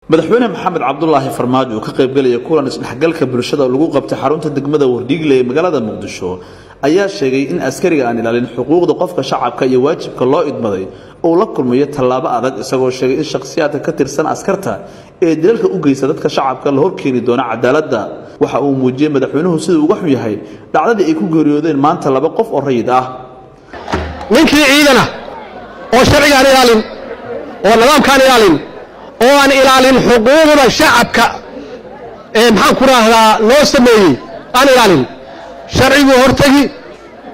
Madaxweyne Maxamed Cabdulaahi Farmaajo oo ka qaybgalaya kulan isdhexgalka bulshada oo lagu qabtay xarunta degmada Wardhiigle ee magaalada Muqdisho ayaa sheegay in askariga aan ilaalin xuquuqda qofka shacabka iyo waajibka loo idmaday uu la kulmayo tallaabo adag, isagoo sheegay in shakhsiyaadka ka tirsan askarta ee dilalka u geysta dadka shacabka la horkeeni doono cadaaladda. Waxa uu muujiyey madaxweynuhu siduu uga xun yahay dhacdadii ay ku geeriyoodeen maanta laba qof oo rayid ah. Ninkii ciidana oo sharcigaan ilaalin oo nidaamkaan ilaalin oo aan ilaalin xuquuqda shacabka ee, maxaan ku raahdaa, loo sameeyey aan ilaalin, sharciguu hortegi.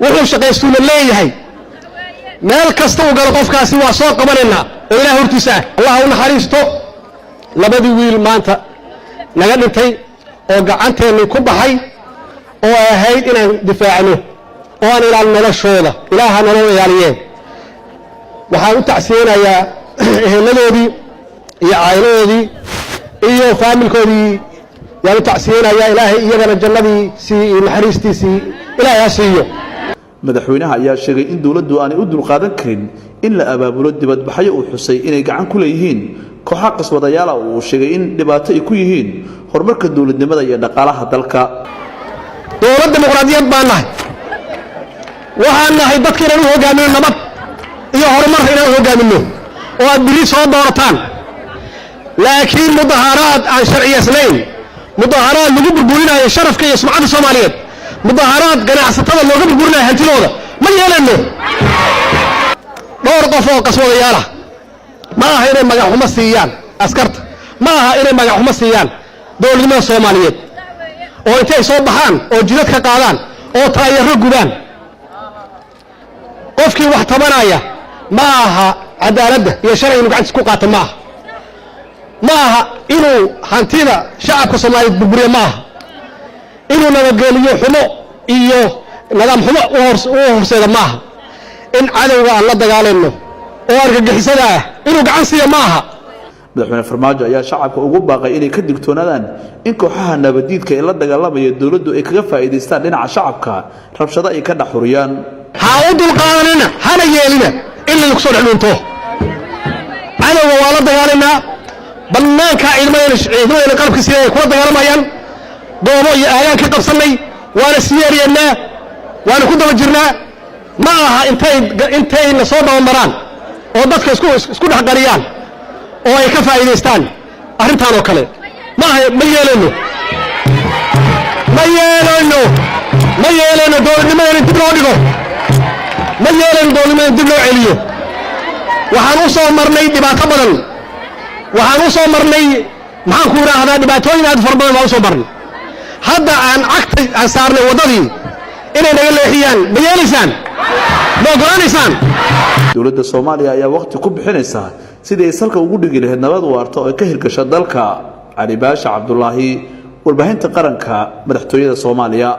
Wuxuu shaqaystuuna leeyahay. Meel kasta uu galo qofkaasi waa soo qabanaynaa oo ilaah hortiisa ah. Allah u naxariisto labadii wiil maanta naga dhintay oo gacanteennii ku baxay oo ay ahayd inaan difaacno oo aan ilaalin noloshooda. Ilaaha nolol ilaaliyeen. Waxaan u tacsiyeynayaa eheladoodii iyo caa'iladoodii iyo faamilkoodii yaan u tacsiyeynayaa. Ilaahay iyagana jannadiisii iyo naxariistiisii Ilaahay ha siiyo. Madaxweynaha ayaa sheegay in dowladdu aanay u dulqaadan karin in la abaabulo dibadbaxyo uu xusay inay gacan ku leeyihiin kooxa qaswadayaala oo uu sheegay in dhibaato ay ku yihiin horumarka dowladnimada iyo dhaqaalaha dalka. Dowlad dimuqraadiyad baan nahay. Waxaan nahay dadka inaan u hoggaamino nabad iyo horumar, inaan u hoggaamino oo aad biri soo doorataan. Laakiin mudaharaad aan sharciyaysnayn, mudaharaad lagu burburinayo sharafka iyo sumcadda Soomaaliyeed, mudaharaad ganacsatada looga burburinayo hantidooda, ma yeelayno. Dhowr qof oo qaswadayaalah ma aha inay magaxxumo siiyaan askarta, ma aha inay magaxxumo siiyaan dowladnimada Soomaaliyeed, oo intay soo baxaan oo jidad ka qaadaan oo taayaro gubaan. Qofkii wax tabanaya ma aha cadaaladda iyo sharciga inu gacantiis ku qaato. Ma aha, ma aha inuu hantida shacabka Soomaaliyeed burburiyo. Ma aha inuu nabadgeliyo xumo iyo nidaam xumo u horseeda. Ma aha in cadowga aan la dagaalayno oo argagixisada ah inuu gacan siiyo. Ma aha. Madaxweyne Farmaajo ayaa shacabka ugu baaqay inay ka digtoonaadaan in kooxaha nabadiidka ee la dagaalamaya dowladdu ay kaga faa'iidaystaan dhinaca shacabka, rabshado ay ka dhex huriyaan. Ha u dulqaadanina, hana yeelina in laydinku soo dhex dhuunto. Cadowga waa la dagaalaynaa. Bannaanka ciidamadeena qalabka sida ay kula dagaalamayaan, goobo iyo aagaan ka qabsannay, waana sii yeeryeennaa, waana ku daba jirnaa. Ma aha intay na soo dabamaraan oo dadka isku dhex qariyaan oo ay ka faa'iidaystaan arrintaan oo kale. Ma aha, ma yeelayno, ma yeelayno, ma yeelayno dowladnimadan in dib loo dhigo. Ma yeelayno dowladnimadan dib loo celiyo. Waxaan u soo marnay dhibaato badan. Waxaan u soo marnay, maxaan ku idhaahdaa, dhibaatooyin aad u fara badan baan u soo marnay. Hadda aan cagta aan saarnay waddadii, inay naga leexiyaan ma yeelaysaan? Ma oggolaanaysaan? Dowladda Soomaaliya ayaa waqti ku bixinaysa sidii ay salka ugu dhigi lahayd nabad waarta oo ay ka hirgasho dalka. Cali Baasha Cabdulaahi, Warbaahinta Qaranka, Madaxtooyada Soomaaliya.